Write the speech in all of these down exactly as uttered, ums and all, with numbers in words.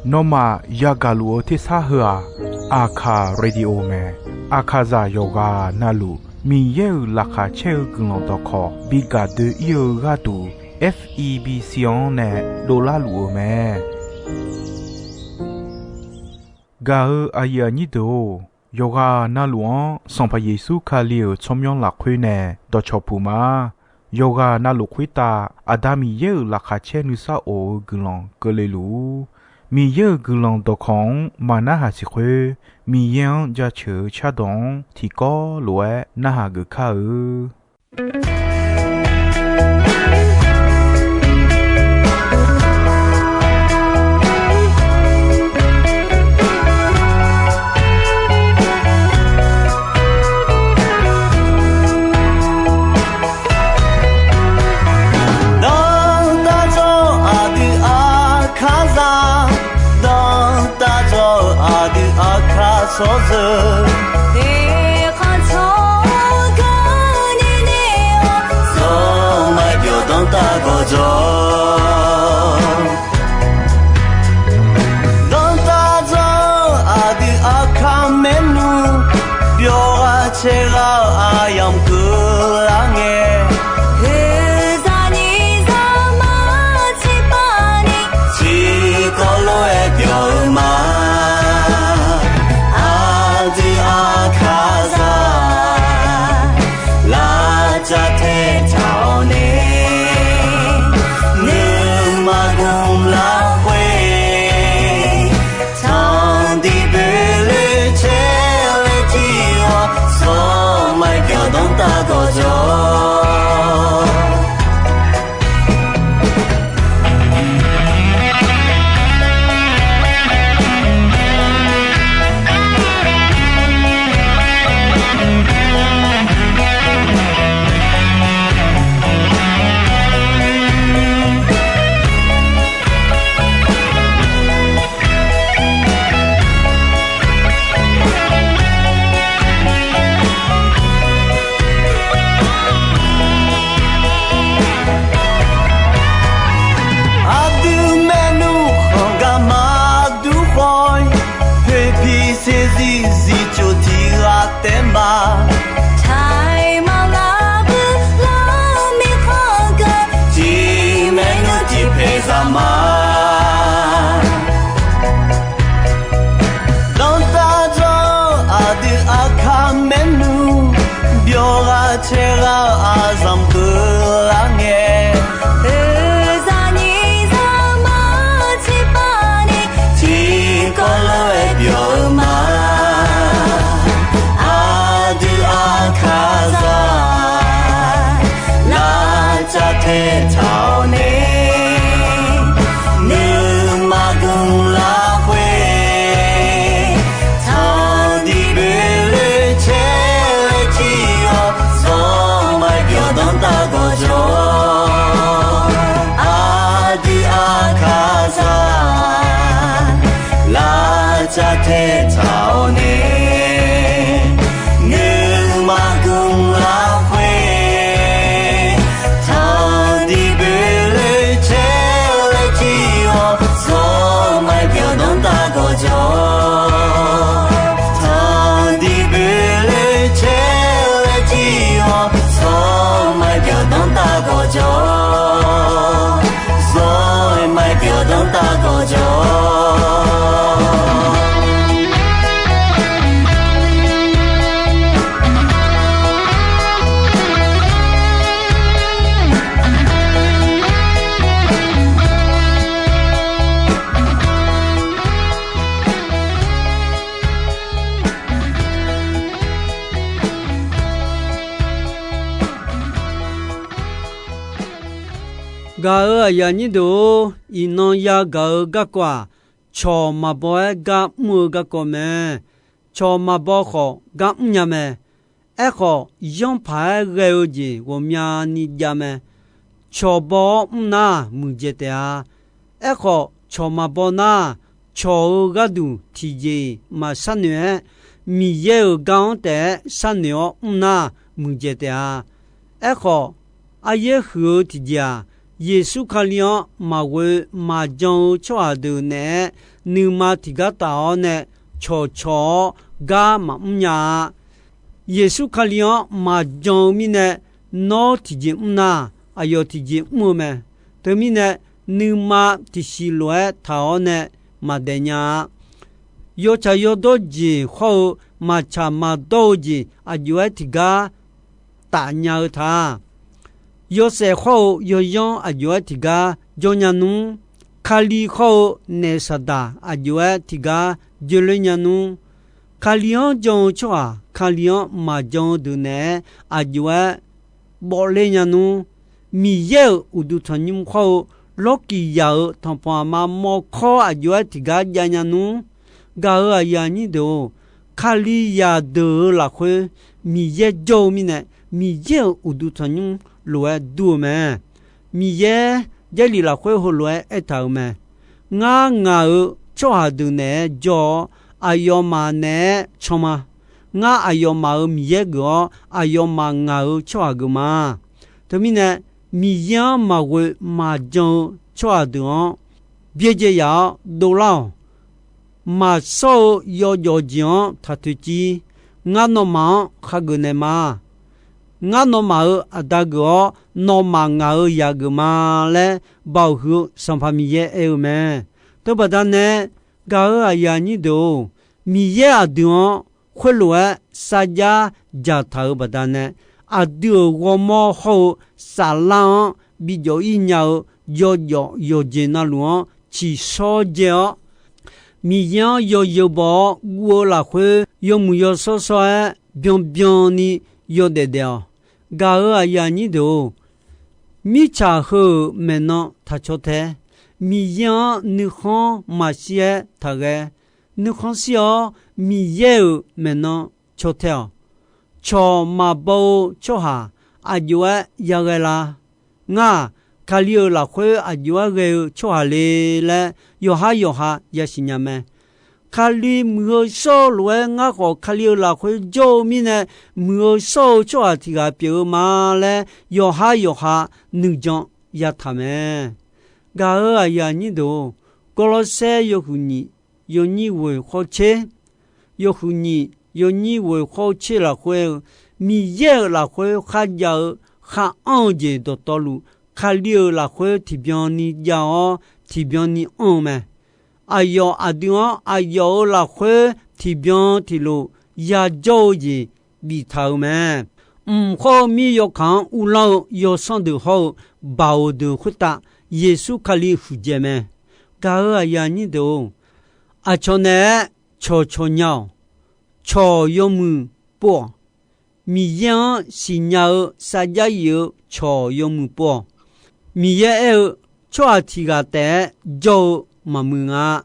Nawmaf yagaq luf-eu tersar heu-aq, Aqkaq Radio mae. Aqkaqzaq yawqghaq navluf Miqyaer-euq laqkhaq caer-eu guiqlanq dawqkawq bi gaq doe-ir-eu gharduq, F E B C-anr nae dovlar luf-eu mae. Gaq-eu aqyuif aqnyir deuq-or, yawqghaq navluf-anr Sanqpaq Yeqsur Kali-euq tsawrmyanr lafkhoer nae dawqcawq puq ma. Yawqghaq navluf khoertav Aqda Miqyaer-euq laqkhaq caer nuisar of-eu guiqlanq keuvle luf-ur. Miqyaer-euq guiqlanq dawqkawq-anr maqnarhaq siq khoer, Miqyaer-anr jaceuq-eu cardawq-anr tiqkawv lof-aer narhaq geuf kar-eu. Dawqtawvluf aqdui Aqkaqzaq, dawqtawvluf aqdui Aqkaq tsawrjeuq, eqkhanq tsawrganq nini-awr, zawqmar byawq danrtav gawqjawq. Dawqtawvluf aqdui Aqkaq maernmr, byawq ghaq caer ghaq-eu aqyamq keuvlar ngae, oeqzaq nyiq zaqmar tiqpavni, tiqkawv lof-aer byawq-eu ma. Aqdui Aqkaqzaq, lavcav taetaq-awr nae, nuima gmq lafkhoer, tanqdiq boeqloe caer laer jir-awr, zawqmar byawq danrtav gawqjawq. Aqdui maernmr khanq gar maqdur khawf-ir, poeqpiq saeqzir zifcof tiq ghaq taef ma. Taqmaq lavbuir lar mirkhanq geur, tiq maernmr tiq paeq zaq ma. Dawqtawvluf aqdui Aqkaq maernmr, byawq ghaq caer ghaq-eu aqzanq keuvlar ngae, oeqzaq nyiq zaqmar tiqpavni, tiqkawv lof-aer byawq-eu ma. Aqdui Aqkaqzaq, lavcav taetaq-awr nae, nuima gmq lafkhoer, tanqdiq boeqloe caer laer jir-awr, zawqmar byawq danrtav gawqjawq. Aqdui Aqkaqzaq, lavcav taetaq-awr nae, nuima gmq lafkhoer, tanqdiq boeqloe caer laer jir-awr, zawqmar byawq danrtav gawqjawq. Tanqdiq boeqloe caer laer jir-awr, zawqmar byawq danrtav gawqjawq. Zawqmar byawq danrtav gawqjawq. Gaq-euq aqyuif aqnyir deuq-or, iqnan yagaq-eu garkawv-aq, cawq maqbaw-aer gar mr-eu garkawv mae. Cawq maqbaw khawf gar mrnya mae. Aerkhawf, yanrpaq-aer ghae-eu jeq ghawqmyani jav mae. Cawq baw-awr mr nar, muiqdzaeq taef-a. Aerkhawf, cawq maqbaw nar, cawq-eu gharduq tiqjeq-iq maqsharnoeq-aer, Miqyaer-euq gar-anr taef-aer sharnoeq-awr mr nar, muiqdzaeq taef-a. Aerkhawf, aryaer huiq-eu tiqjeq-aq, Yeqsur Kali-anr maqghoe maqjan-eu tsawrhaq deuq naeq-aer, nuima tiqgar taf-awr nae cawqcawq-awr gar maqmr nya-a. Yeqsur Kali-anr maqjan-eu mirnae, nawr tiqjeq mr nar, aqyawf tiqjeq mr-eu mae. Teumirnae, nuima tiqsiq lof-aer taq-awr nae maqdaef nya-a. Yawtsaq yawdawr jeq hawr-eu maqtsaq maqdawr-eu jeq aqjox-aer tiqgar tafnya-eu ta. Yawshaef hawr-eu yawyanr aqjox-aer tiqgar jawr nya nmr. Kali hawr-eu naef saqdaq aqjox-aer tiqgar joerler nya nmr. Kali-anr jan-eu tsawrhaq, Kali-anr maqjan-eu deuq naeq-aer aqjox-aer bawvler nya nmr. Miqyaer-euq uqduq tanqnymr hawr-eu lawrkiq yaq-euq tanqpanq aqma mawrkawr aqjox-aer tiqgar jav nya nmr. Gaq-euq aqyuif aqnyir deuq-or, Kalizaq deuq-euq lafkhoer Miqyaer jawr-eu mirnae, Miqyaer-euq uqduq tanqnymr lof-aer dur-eu mae. Miqyaer Jarlif lafkhoer heulof-aer aertaq-euq mae. Ngar ngaq-euq tsawrhaq deuq naeq-aer jawr-awr, aqyawfmaf naeq-aer can ma. Ngar aqyawfmaf-euq Miqyaer geuf-awr, aqyawfmaf ngaq-euq tsawrhaq geuf ma. Teumirnae, Miqyaer-anr maqghoe maqjan-eu tsawrhaq deuq-anr byaerdzae yaf-awr dovlar-awq. Maqshawr-eu yawjawf jeq-anr taq toeqciv. Ngar nawmaf-anr khageuf naeq ma. Ngar nawmaf-euq Aqda geuf-awr, nawmaf ngaq-euq zaq geuf ma laer Baoq huiq-eu Sanqpaq Miqyaer aer-eu mae. Teubaqda nae, gaq-euq aqyuif aqnyir deuq-or, Miqyaer aqdui-anr khoerlof-aer sarjax dzaqtaq-euq baqdanae, aqdui-euq ghawrmawr hawr-eu saflar-anr bijawv-ir nya-eu yawjawf yawqjeq navluf-anr ciqshawr dzae-awr, Miqyaer-anr yawzeu baw-awr guv-eu lafkhoer, yawmuiq yawshawr shawr-aer byanbyan ni yawdaef daef-awq. Gaq-euq aqyuif aqnyir deuq-or, mirtsaq heu-euq maeqnan taq caw tae. Miqyaer-anr nuikhanr maqshir-aer taq ghae. Nuikhanr shir-awr, Miqyaer-euq maeqnan caw tae-awq. Cawq maqbaw-eu tsawrhaq aqjox-aer yaghae la? Ngar-aq, Kali-euq lafkhoer aqjox-aer ghae-eu tsawrhaq le laer yawqhar yawqha yasiq nya mae. Kali muiq-eu shawr-eu lof-aer ngar khawf Kali-euq lafkhoer jawr-eu mirnae, muiq-eu shawr-eu tsawrhaq tiq ghaq pyeuf-eu ma laer yawqhar yawqha nuijan yataq mae. Gaq-euq aqyuif aqnyir deuq-or, Gawrlawrsaer yawhuiq nyiq yawnyir ghoeq khawr tser, yawhuiq nyiq yawnyir ghoeq khawr tser lafkhoer-eu, Miqyaer-euq lafkhoer kharjav-eu khar anr-eu jeq dawqtawvluf, Kali-euq lafkhoer tiqbyan ni jav-awr tiqbyan ni anr-eu mae. Aqyawf aqdui-anr aqyawf-euq lafkhoer tiqbyan tiqlof yajawr-eu jeq biftaq-euq mae. Mq khawr-eu mir yawkaq-anr uvlanr-eu yawsanr deuq hawr-eu baoq deuq khoertav Yeqsur Kali huiqdzaeq mae. Gaq-euq aqyuif aqnyir deuq-or, aqcawq naeq-aer cawqcawq nya-awq. Cawq yawmuiq pov-awq. Miqyaer-anr siqnya-eu sarjax yif-eu cawq yawmuiq pov-awq. Miqyaer aer-eu, tsawrhaq tiq ghaq taef-aer jawr-eu maqmuiq nga.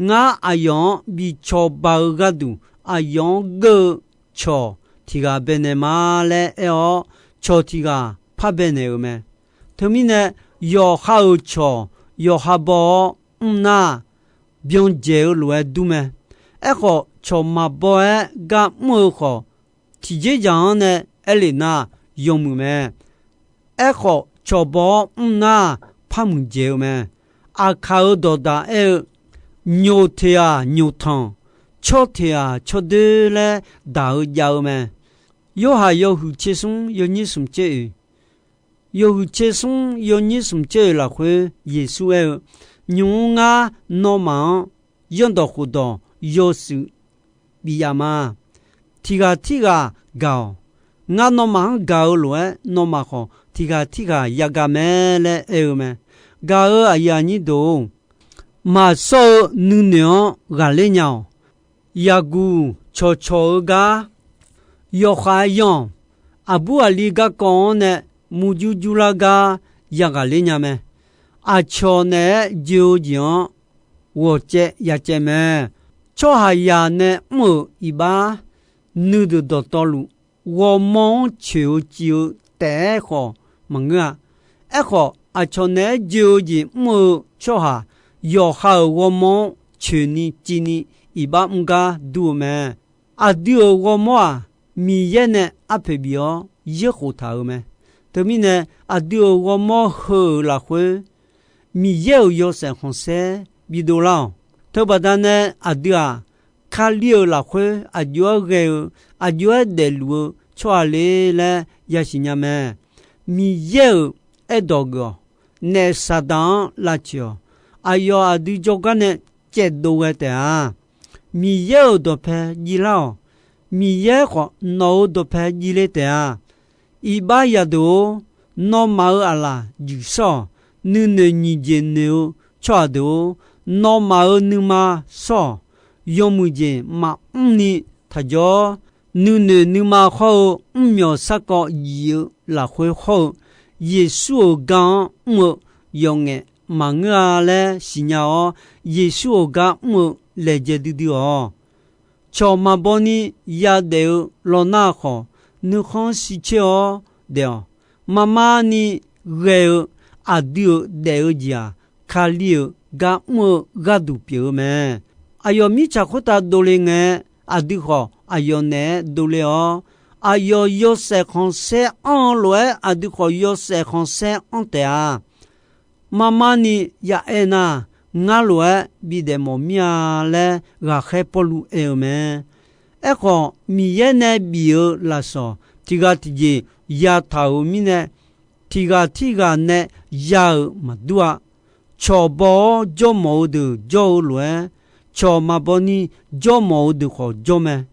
Ngar aqyawf-anr bi cawba-eu gharduq aqyawf-anr geur-eu cawq tiq ghaq baenaeq ma laer aer-awr, cawq tiq ghaq par baenaeq-euq mae. Teumirnae, yawqha-euq cawq yawqha baw-awr mr nar, byandzaeq-eu lof-aer dur mae. Aerkhawf, cawq maqbaw-aer gar mr-eu khawf, tiqjeq dzaq-anr nae aer lef nar, yawmuiq mae. Aerkhawf, cawq baw-awr mr nar, par muiqdzaeq-eu mae. Aqkaq-euq dawqdaq aer-eu, nyoq teq-aq nyoq tanq, tsawr teq-aq tsawr doer laer daq-eu jav-eu mae. Yorhaq yawhuiq tser smr yawnyir smq tser oeq, yawhuiq tser smr yawnyir smq tser oeq lafkhoer Yeqsur aer-eu, nymq-mr ngar nawmaf-anr zanrdawq khofdawq yawshuif bif yaf ma. Tiq ghaq tirghaq gaq-awq. Ngar nawmaf-anr gaq-eu lof-aer, nawmaf khawf tiq ghaq tirghaq yagaq mae laer aer-eu mae. Gaq-euq aqyuif aqnyir deuq-or, maqshawr-eu nuinoeq-anr ghaqler nya-awq. Yaqguq cawqcawq-eu gar yawkhav-aer yanr-awq. Aqbur aqli garkawv-anr nae murjur jurlar gar yaghaqler nya mae. Aqcawq naeq-aer joe-eu jeq-anr ghawqcaev yacaev mae. Tsawrhaqzaq nae mr-euq iqbax nuideuq dawqtawvluf, ghawrmawr-anr coeq-eu civ-eu taef-aer khawf maqngeur-a. Aerkhawf, aqcawq naeq-aer joe-eu jeq mr-eu tsawrhaq, yawqha-euq ghawrmawr-anr coeqni civni iqbax mr gar dur-eu mae. Aqdui-euq ghawrmawr-aq, Miqyaer nae arpoeq bif-awr yaerkhof taq-euq mae. Teumirnae, aqdui-euq ghawrmawr heu-euq lafkhoer, Miqyaer-euq yawshaef khanqsaer bidov lar-awq. Teubaqda nae aqdui-aq, Kali-euq lafkhoer aqjox-aer ghae-eu, aqjox-aer daefluf-eu tsawrhaq le laer yasiq nya mae. Miqyaer-euq aerdawq geuf-awq. Naef Saqdaq-anr lavtsoeq-awq. Aqyawf aqdui jawrgar nae caevdov ghae taef-a. Miqyaer-euq dawqpae jir lar-awq. Miqyaer khawf nawq-euq dawqpae jir le taef-a. Iqbax yadeuq-or, nawmaf-euq aqlaf juif shawr-awq. Nuinoeq nyiq jeq noeq-eu tsawrhaq deuq-or, nawmaf-euq nuima shawr-awq. Yawmuiq jeq maqmrni taqjawr-awr, nuinoeq nuima khawr-eu mrmyawq sarkawv jif-eu lafkhoer hawr-eu, Yeqsur-euq gar-anr mr-eu yawf ngaef maqngeur-a laer siqnya-awr, Yeqsur-euq gar mr-eu laejae duidui-awq. Cawq maqbaw ni yadaef-eu lawnar khawf, nuikhanr sicaer-awr daef-awq. Marmar ni ghae-eu aqdui-euq daef-eu jeq-aq, Kali-euq gar mr-eu gharduq pyeuf-eu mae. Aqyawf mirtsaq khoertav dovle ngae, aqdui khawf aqyawf naeq-aer dovle-awr, aqyawf yawshaef khanqsaer anr-eu lof-aer aqdui khawf yawshaef khanqsaer anr taef-a. Marmar ni ya aer nar, ngar lof-aer bidaef mawf mir-a laer ghaqkhaer Pawrluv aer-eu mae. Aerkhawf, Miqyaer nae bif-eu lafsawq tiq ghaq tiqjeq yataq-euq mirnae, tiq ghaq tirghaq nae ya-euq maqdur-a. Cawq baw-awr jawrmawf-eu deuq jawr-eu lof-aer, cawq maqbaw ni jawrmawf-eu deuq khawf jawr mae.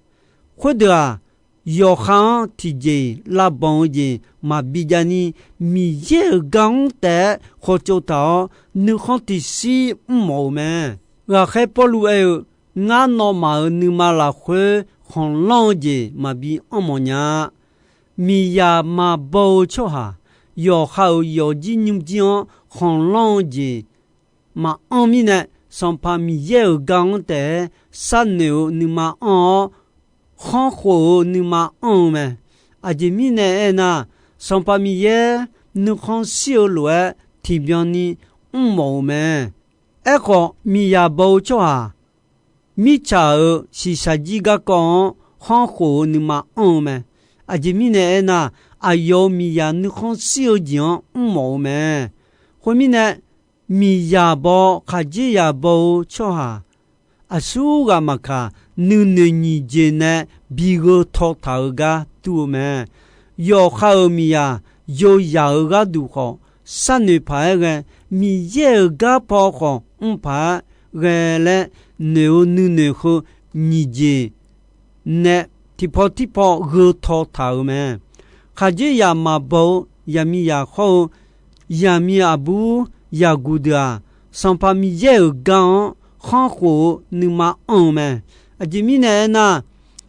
Khoerdeuq-aq, yawqha-anr tiqjeq-iq lavbanq-eu jeq maqbi jav ni, Miqyaer-euq gar-anr taef-aer khawtsov taq-awr, nuikhanr tiqshir mrmawf-euq mae. Ghaqkhaer Pawrluv aer-eu, Ngar nawmaf-euq nuima lafkhoer khanqlanr-eu jeq maqbi anr mawf nya-a. Miqyaq maqbaw-eu tsawrhaq, yawqha-euq yawqjir nymrjir-anr khanqlanr-eu jeq maqanr mirnae, Sanqpaq Miqyaer-euq gar-anr taef-aer sharnoeq-eu nuima anr-awr, khanrkhof-eu nuima anr-eu mae. Aqjeq mirnae aernar, Sanqpaq Miqyaer nuikhanr shir-eu lof-aer tiqbyan ni mrmawf-euq mae. Aerkhawf, miqyaq baw-eu tsawrhaq, mirtsaq-euq shiqshaq jir garkawv-anr khanrkhof-eu nuima anr-eu mae. Aqjeq mirnae aernar, aqyawf-euq miqyaq nuikhanr shir-eu jeq-anr mrmawf-eu mae. Khoermirnae, miqyaq baw khaqdzerzaq baw-eu tsawrhaq aqsurghaq maqkaq, nuinoeq nyiq jeq nae bi gheu taw taq-euq gar dur-eu mae. Yawqha-euq miqyaq yozaq-euq gharduq khawf, sharnoeq paq-aer ghae, Miqyaer-euq gar paw khawf mr paq-aer ghae laer noeq-eu nuinoeq heu nyiq jeq nae tiqpaw tirpaw gheu taw taq-euq mae. Khaqdzerzaq maqbaw-eu yaqmiqzaq khawr-eu yaqmiq aqbur yaqguq deuq-aq, Sanqpaq Miqyaer-euq gar-anr khanrkhof-eu nuima anr-eu mae. Aqjeq mirnae aernar,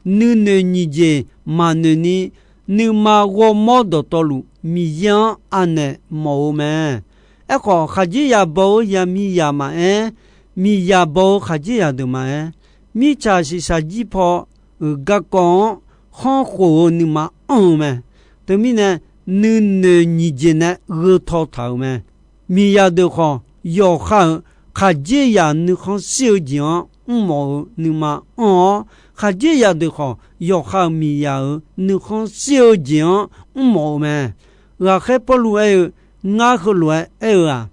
nuinoeq nyiq jeq maqnoeq ni, nuima ghawrmawr dawqtawvluf Miqyaer-anr anaeq mawf-eu mae. Aerkhawf, khaqdzerzaq baw-eu yaqmiqzaq maqaer, miqyaq baw-eu khaqdzerzaq deuq maqaer, mirtsaq shiqshaq jir paw-euq garkawv-anr khanrkhof-eu nuima anr-eu mae. Teumirnae, nuinoeq nyiq jeq nae gheu taw taq-euq mae. Miqyaq deuq khawf, yawqha-euq khaqdzerzaq nuikhanr shir-eu jeq-anr mrmawf-eu nuima anr-awr, khaqdzerzaq deuq khawf, yawqha-euq miqyaq-euq nuikhanr shir-eu jeq-anr mrmawf-eu mae. Ghaqkhaer Pawrluv aer-eu, Ngar heulof-aer aer-eu-aq,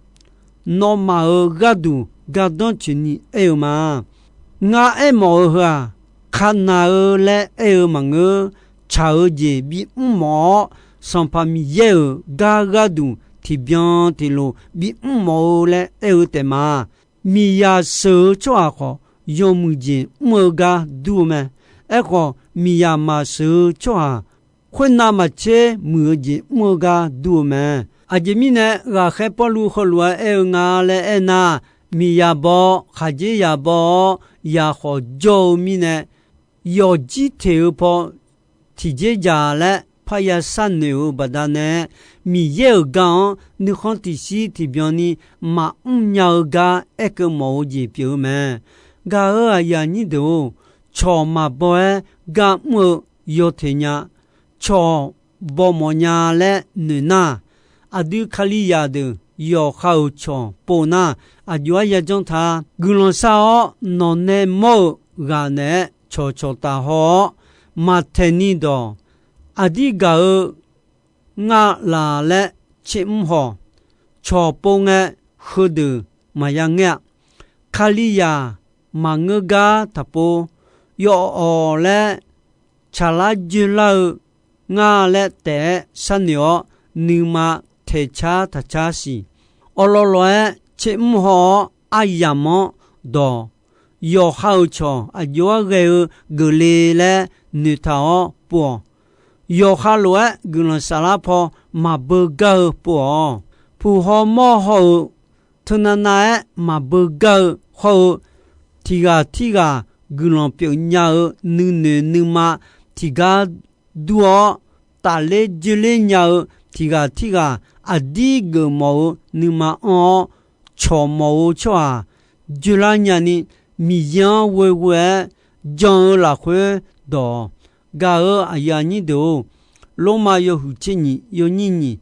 nawmaf-euq gharduq gardanr tsoeqni aer-eu ma. Ngar aermawf-eu heu-aq, kaqnaq-eu laer aer-eu maqngeur. Tsaq-eu jeq bimr mawf-awr, Sanqpaq Miqyaer-euq gar gharduq tiqbyan tiqlof bimr mawf-eu laer aer-eu taef ma. Miqyaq sheuq-eu tsawrhaq khawf, yawmuiq jeq mr-eu gar dur-eu mae. Aerkhawf, miqyaq maqsheuq-eu tsawrhaq khoernav maqtser muiq-eu jeq mr-eu gar dur-eu mae. Aqjeq mirnae, ghaqkhaer Pawrluv heulof-aer aer-eu nga laer aernar, miqyaq baw, khaqdzerzaq baw-awr, yaqkhawf jawr-eu mirnae, yawqjir teq-eu paw tiqjeq dzaq laer parya sharnoeq-eu baqdanae, Miqyaer-euq gar-anr nuikhanr tiqshir tiqbyan ni maqmr nya-eu gar aerkeuv mawf-eu jeq pyeuf-eu mae. Gaq-euq aqyuif aqnyir deuq-or, cawq maqbaw-aer gar mr-eu yawteq nya. Cawq baw mawf nya laer noeq nar, aqdui Kalizaq deuq yawqha-euq cawq pov nar, aqjox-aer yajanr ta. Guiqlanq shar-awr, nawq nae mawr-eu ghaq naeq-aer cawqcawq taf haw-awr, maqtaeq ni dawq. Aqdir gaq-eu ngar laq laer tsermr haw-awq. Cawqpov ngae, heudeuq maqya ngaer-a. Kalizaq maqngeur gar taqpov, yawf-awq laer tsaqlar joelar-eu ngar laer taef-aer sharnoeq-awr, nuima taeqcar taqcar siq. Awqlawq lawq-aer tsermr haw-awr aryamq-anr dawq. Yawqha-euq cawq aqjox-aer ghae-eu geufle laer noeqtaq-awr pov-awq. Yawqha lof-aer guiqlanq saflar paw maqbeu gar-eu pov-awq. Puq haw mawr haw-eu teunavnav-aer maqbeu gar-eu hawr-eu, tiq ghaq tirghaq guiqlanq pyeufnya-eu nuinoeq nuima tiqgar dur-awr, tafler joerler nya-eu tiq ghaq tirghaq aqdir geufmawf-eu nuima anr-awr, cawq mawf-eu tsawrhaq joerlar nyani, Miqyaer-anr ghoeghoe-aer jan-eu lafkhoer dawq-awq. Gaq-euq aqyuif aqnyir deuq-or, Lormav yawhuiq tser nyiq yawnyir nyiq,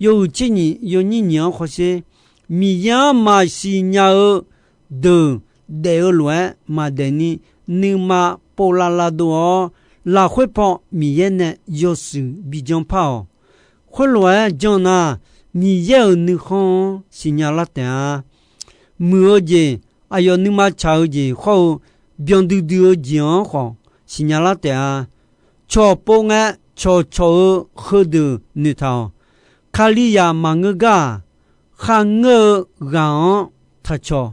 yawhuiq tser nyiq yawnyir nyiq-anr hawsher. Miqyaer-anr maqsiq nya-eu deuq daef-eu lof-aer maqdaef ni, nuima povlav lavdov-awr, lafkhoer paw Miqyaer nae yawshuif bijan par-awq. Khoerlof-aer jan nar, Miqyaer-euq nuikhanr-anr siqnya lar taef-a. Muiq-eu jeq, aqyawf nuima tsaq-eu jeq hawr-eu, byan duidui-eu jeq-anr khawf siqnya lar taef-a. Cawqpov ngae, cawqcawq-eu heudeuq noeqtaq-awq. Kalizaq maqngeur gar-aq, kharngeur-eu ghaq-anr taqcawq.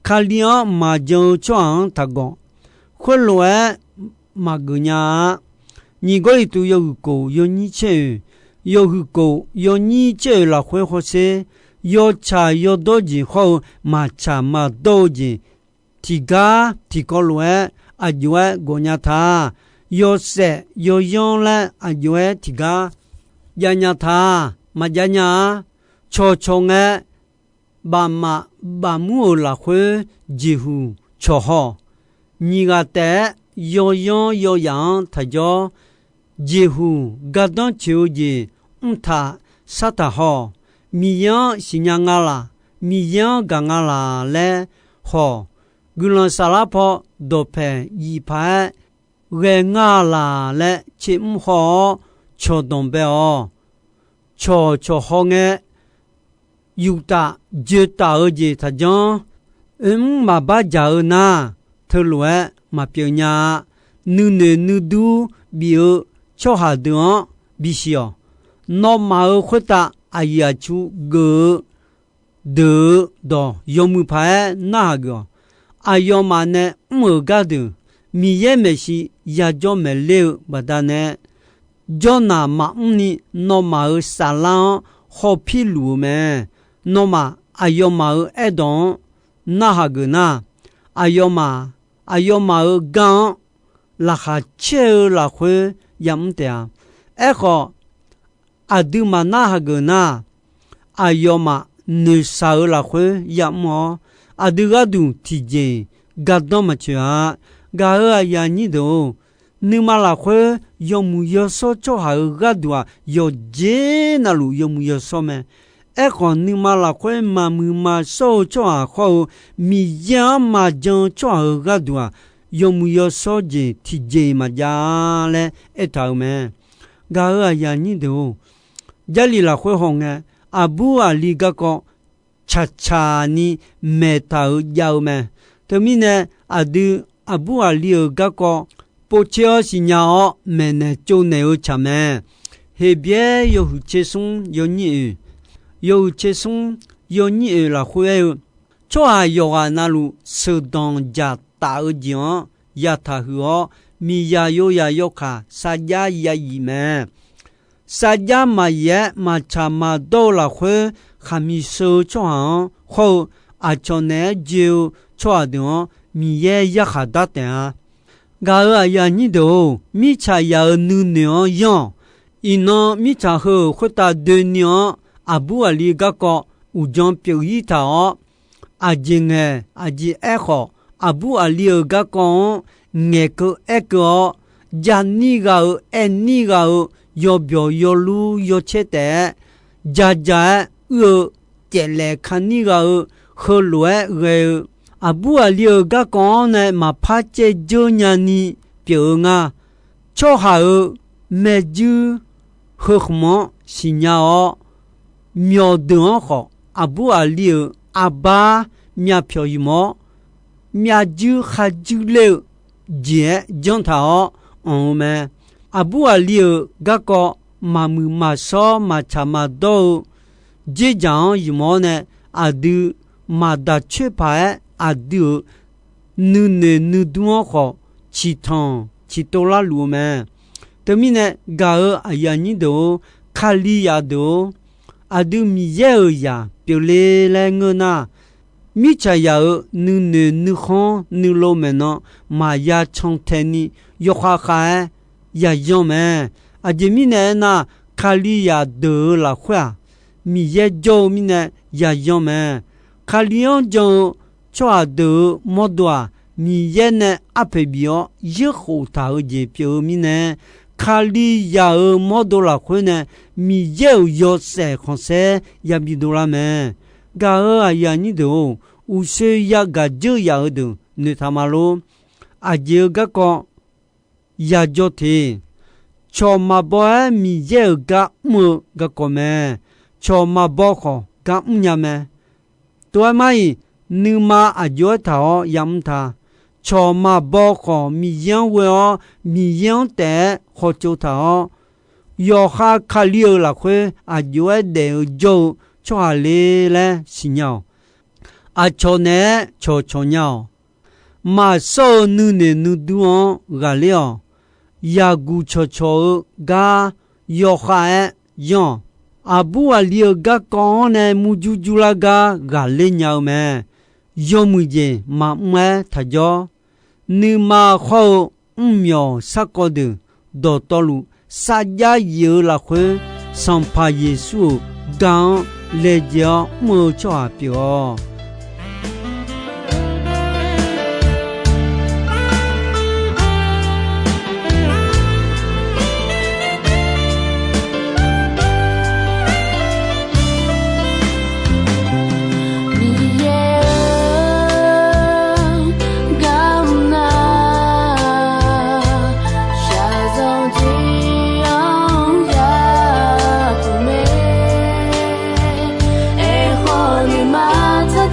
Kali-anr maqjan-eu tsawrhaq-anr taqgawq. Khoerlof-aer maqgeuf nya-a. Nyiq Gawrliqtu yawhuiq kof yawnyir tser oeq, yawhuiq kof yawnyir tser oeq lafkhoer hawsher. Yawtsaq yawdawr jeq hawr-eu maqtsaq maqdawr-eu jeq, tiqgar tiqkawv lof-aer aqjox-aer gawqnya ta. Yawshaef yawyanr laer aqjox-aer tiqgar javnya ta. Maqjav nya-a. Cawqcawq ngae, bafmaf bafmur-euq lafkhoer jeqhuq cawq haw-awq. Nyiq ghaq taef-aer yawyanr yawyaf-anr taqjawr. Jeqhuq gardanr coeq-eu jeq mrtaq sartaq haw-awq. Miqyaer-anr siqnya nga laq, Miqyaer-anr gaq nga laq laer haw-awq. Guiqlanq saflar paw dawqpaeq yif paq-aer ghae nga laq laer tsermr haw-awr cawqdanq bae-awq. Cawqcawq haw ngae, yuf taf joe taf-eu jeq taqjanr. Oermr maqbar dzaq-eu nar, teulof-aer maqpyeuf nya-a. Nuinoeq nuidur bif-eu tsawrhaq deuq-anr bisiq-awq. Nawmaf-euq khoertav aqyuif aqtsu geuf-eu deuq-eu dawq yawmuiq paq-aer narhaq geuf-awq. Aqyawfmaf nae mr-euq gardeuq, Miqyaer maeqshi yajawr maeqler-eu baqdanae, jawrnaq maqmr ni nawmaf-euq saflar-anr hawpir luf-eu mae. Nawmaf aqyawfmaf-euq aerdawq-anr narhaq geuf nar, aqyawfmaf, aqyawfmaf-euq gar-anr laqkhaq caer-eu lafkhoer yamr taef-a. Aerkhawf, aqdui maqnar hageuf nar, aqyawfmaf noeqshaq-eu lafkhoer yamr-awr, aqdui gharduq tiqjeq-iq gardanr maqcoeq-a. Gaq-euq aqyuif aqnyir deuq-or, nuima lafkhoer yawmuiq yawshawr tsawrhaq-euq gharduq-aq, yawqjeq navluf yawmuiq yawshawr mae. Aerkhawf, nuima lafkhoer maqmuiq maqshawr-eu tsawrhaq hawr-eu, Miqyaer-anr maqjan-eu tsawrhaq-euq gharduq-aq, yawmuiq yawshawr jeq tiqjeq-iq maqjav laer aertaq-euq mae. Gaq-euq aqyuif aqnyir deuq-or, Jarlif lafkhoer hawngae, aqbur aqli garkawv tsaqtsaqni maeqtaq-euq jav-eu mae. Teumirnae, aqdui aqbur aqli-euq garkawv povtser-awr siqnya-awr maeqnaeq tsovnaeq-eu tsaq mae. Heqbyaer yawhuiq tser smr yawnyir oeq, yawhuiq tser smr yawnyir oeq lafkhoer aer-eu, tsawrhaq yawqghaq navluf sheuqdanq dzaqtaf-eu jeq-anr yataq huiq-awr, miqzaq yoyaq yawkaq sarjax ya yif mae. Sarjax maqyif-aer maqtsaq maqdawr-eu lafkhoer, khaqmiq sheu-eu tsawrhaq-anr hawr-eu aqcawq naeq-aer joe-eu tsawrhaq deuq-anr Miqyaer yarkhaq dar taef-a. Gaq-euq aqyuif aqnyir deuq-or, mirtsaq yaf-euq nuinoeq-anr yanr-awq. Iqnan mirtsaq heu-euq khoertav doeni-anr aqbur aqli garkawv uqdzan pyeuf-ir taq-awr, aqjeq ngaeq aqjeq aerkhawf, aqbur aqli-euq garkawv-anr ngaeqkeuv aerkeuv-awr, janir ghaq-euq aernir ghaq-euq yawbyawq yawlur yawcaer taef-aer, jaja-aer uir-eu caeflaef kanir ghaq-euq heulof-aer ghae-eu, aqbur aqli-euq garkawv-anr nae maqpar caevdzeur nyani pyeuf-eu nga. Tsawrhaq-euq maerjuir heu khmq-anr siqnya-awr, myawqdeuq-anr khawf aqbur aqli-euq arbar myavpyawq ymq-awr, myavjuir kharjuir ler-eu jeq-aer janr taq-awr anr-eu mae. Aqbur aqli-euq garkawv maqmuiq maqshawr maqtsaq maqdawr-eu dzerdzaq-anr ymq-awr nae, aqdui maqdaq coer paq-aer aqdui-euq nuinoeq nuidur-anr khawf ciqtanq ciqtov larluf-eu mae. Teumirnae gaq-euq aqyuif aqnyir deuq-or, Kalizaq deuq-or, aqdui Miqyaer-euq zaq pyeufle laer ngeur nar, mirtsaqzaq-euq nuinoeq nuikhanr nuilov maeqnan maqya cantae ni yawkhav khav-aer yayan mae. Aqjeq mirnae aernar, Kalizaq deuq-euq lafkhoer-aq, Miqyaer jawr-eu mirnae yayan mae. Kali-anr jan-eu tsawrhaq deuq-euq mawrdo-aq, Miqyaer nae arpoeq bif-awr yaerkhof taq-eu jeq pyeuf-eu mirnae, Kalizaq-euq mawrdo lafkhoer nae Miqyaer-euq yawshaef khanqsaer yabi dovlar mae. Gaq-euq aqyuif aqnyir deuq-or, uqshoe yagaq dzeur yaf-eu deuq noeqtaq ma lor. Aqjeq-eu garkawv yajawr te. Cawq maqbaw-aer Miqyaer-euq gar mr-eu garkawv mae. Cawq maqbaw khawf gar mrnya mae. Tov-aer mar-iq, nuima aqjox-aer taq-awr yamr ta. Cawq maqbaw khawf Miqyaer-anr ghoe-awr, Miqyaer-anr taef-aer khawtsov taq-awr, yawqha Kali-euq lafkhoer aqjox-aer daef-eu jawr-eu tsawrhaq le laer siqnya-awq. Aqcawq naeq-aer cawqcawq nya-awq. Maqshawr-eu nuinoeq nuidur-anr ghaqler-awq. Yaqguq cawqcawq-eu gar yawkhav-aer yanr-awq. Aqbur aqli-euq garkawv-anr nae murjur jurlar gar ghaqler nya-eu mae. Yawmuiq jeq maqmr-aer taq jawr. Nuima khawr-eu mrmyawq sarkawv deuq dawqtawvluf sarjax yif-eu lafkhoer, Sanqpaq Yeqsur-euq gar-anr laejae-awr mr-eu tsawrhaq pyeuf-awq. Miqyaer-euq gar mr nar, shaqzanq tiq-anr yapuq mae. Aerkhawf nuima tsaq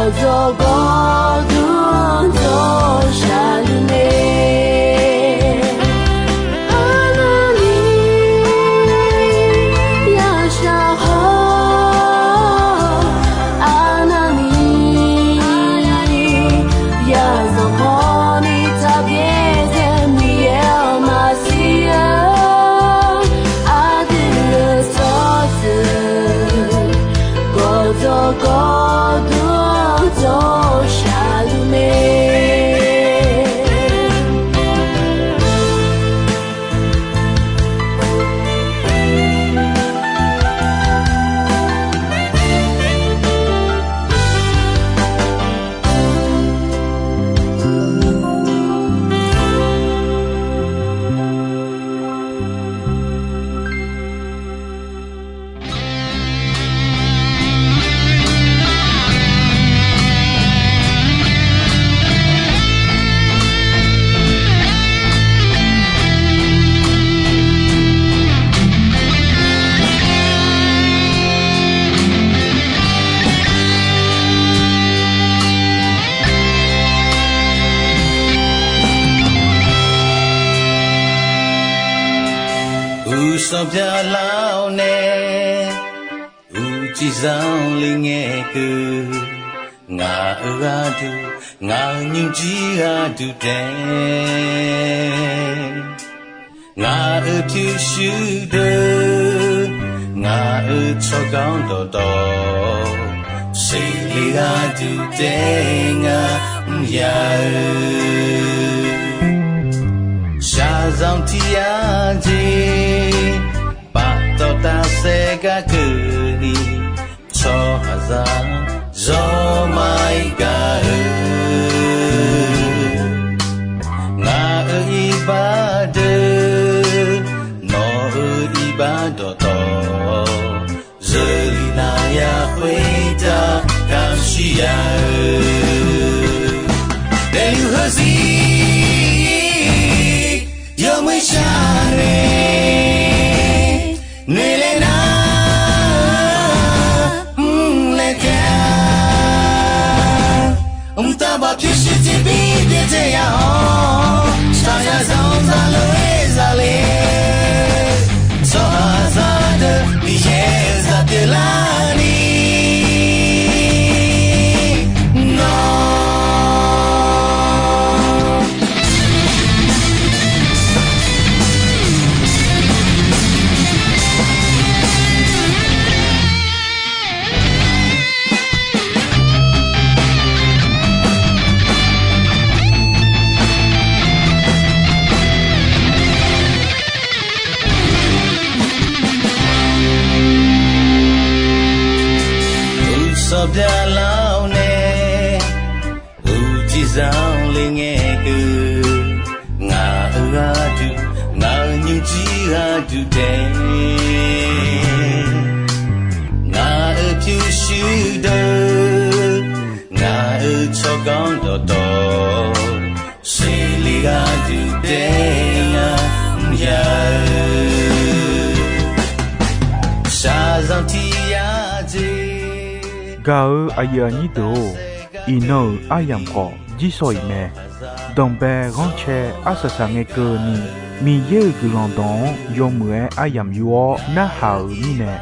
Dzawrgawr dmr dawr shaqluf nae, arnavni yashaq hawr, arnavni yazanq hawr ni taqbyaer dzae Miqyaer-awq maqsiq-eu, aqdui-euq tsawrjeuq gawqdzawq gawqdui dawr shaqluf mae. Uqsanq byaqlar-awr nae, uqcif zanqler ngae keuv, ngaq-euq gharduq, ngaq-euq nymrjir gharduq taef, ngaq-euq pyurshuir deuq, ngaq-euq tsawrganr dawqtawv, seqle gharduq taef ngar mr ya-eu, shaqzanq tiq ya jeq, paftawf tafsaef gar keuvni, tsawrhaqzaq zawr ma-ir gar-eu, ngaq-euq iqbax deuq, nawq-euq iqbax dawqtawv, zeurlif navya khoertav kamq shir ya-eu, daefluf heuzir yawmuiq shar nae, noeqlaer nar mrlaer taef-a. Mqtav baq pyurshuir tiqbir byaerdzae ya-awr, shaqzanq zaqlof-aer zaqle, tsawrhaqzaq deuq Miqyaer-euq zaq pyeuflarni, nawr Uqsanq byaqlar-awr nae, uqcif zanqler ngae keuv, ngaq-euq gharduq, ngaq-euq nymrjir gharduq taef, ngaq-euq pyurshuir deuq, ngaq-euq tsawrganr dawqtawv, seqle gharduq taef ngar mr ya-eu, shaqzanq tiq ya jeq. Gaq-euq aqyuif aqnyir deuq-or, iqnan-euq aryamq khawf jirsawq iq mae. Danqbae ghanrcae arsaq saq ngae keuvni, Miqyaer-euq guiqlanq dawq-anr yawmuiq-aer aryamq yur-awr narhaq-euq mirnae,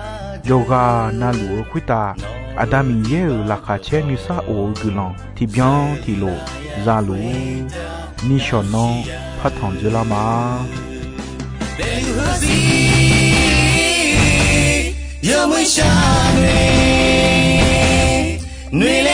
yawqghaq navluf-eu khoertav Aqda Miqyaer-euq laqkhaq caer nuisar of-eu guiqlanq tiqbyan tiqlof za luf-ur. Nishawq nanr partanq dzeurlar ma. Yawmuiq shar nae, noeq